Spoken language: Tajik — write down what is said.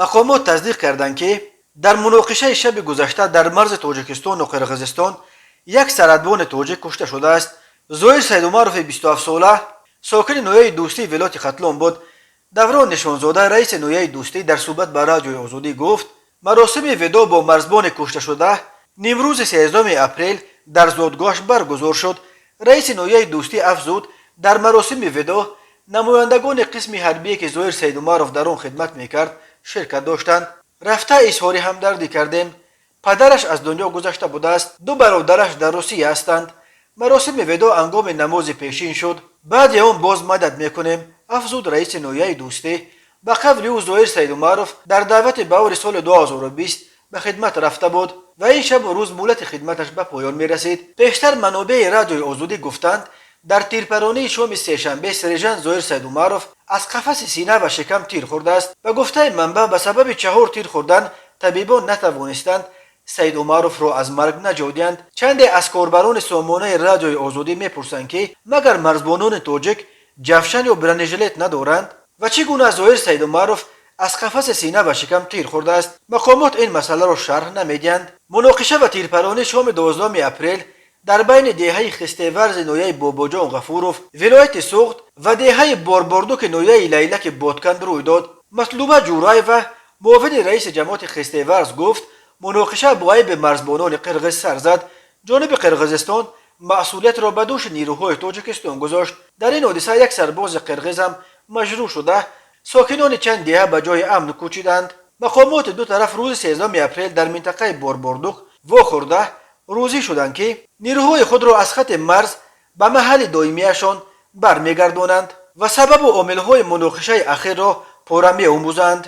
Мақомот тасдиқ карданд, ки дар муноқишаи шаби гузашта дар марзи Тоҷикистону Қирғизистон як сарҳадбони тоҷик кушта шудааст. Зоир Сайдумарови 27-сола сокини ноҳияи Дӯстии вилояти Хатлон буд. Даврон Нишонзода, раиси ноҳияи Дӯстӣ, дар суҳбат ба Радиои Озодӣ гуфт, маросими видоъ бо марзбони кушташуда нимрӯзи 13 апрел дар зодгоҳаш баргузор шуд. Раиси ноҳияи Дӯстӣ афзуд, дар маросими видоъ намояндагони қисми ҳарбие, ки Зоир Сайдумаров дар он хидмат мекард, ширкат доштанд. Рафта изҳори ҳамдардӣ кардем. Падараш аз дунё гузашта будааст, ду бародараш дар Русия ҳастанд. Маросими видоъ ҳангоми намози пешин шуд. Баъди он боз мадад мекунем, афзуд раиси ноҳияи Дӯстӣ. Ба қавли ӯ, Зоир Сайдумаров дар даъвати баҳори соли 2020 ба хидмат рафта буд ва ин шабу рӯз муҳлати хидматаш ба поён мерасид. Пештар манобеи Радиои Озодӣ гуфтанд, дар тирпаронии шоми сешанбе сержант Зоир Сайдумаров аз қафаси сина ва шикам тир хӯрдааст. Ба гуфтаи манбаъ, ба сабаби чаҳор тир хӯрдан табибон натавонистанд Сайдумаровро аз марг наҷот диҳанд. Чанде аз корбарони сомонаи Радиои Озодӣ мепурсанд, ки магар марзбонони тоҷик ҷавшан ё бронежилет надоранд ва чӣ гуна Зоир Сайдумаров аз қафаси сина ва шикам тир хӯрдааст? Мақомот ин масъаларо шарҳ намедиҳанд. Муноқиша ва тирпаронӣ шоми 12 апрел дар байни деҳаи Хистеварзи ноҳияи Бобоҷон Ғафуров вилояти Суғд ва деҳаи Борбордуки ноҳияи Лайлаки Бодканд рӯй дод. Матлуба Ҷураева, муовини раиси ҷамоати Хистеварз, гуфт, муноқиша бо айби марзбонони қирғиз сар зад. Ҷониби Қирғизистон масъулиятро ба дӯши нирӯҳои Тоҷикистон гузошт. Дар ин ҳодиса як сарбози қирғиз ҳам маҷрӯҳ шуда, сокинони чанд деҳа ба ҷои амн кӯчиданд. Мақомоти ду тараф рӯзи 13 апрел дар минтақаи Борбордук вохӯрда, розӣ шуданд, ки нирӯҳои худро аз хати марз ба маҳалли доимияшон бармегардонанд ва сабабу омилҳои муноқишаи ахирро пурра меомӯзанд.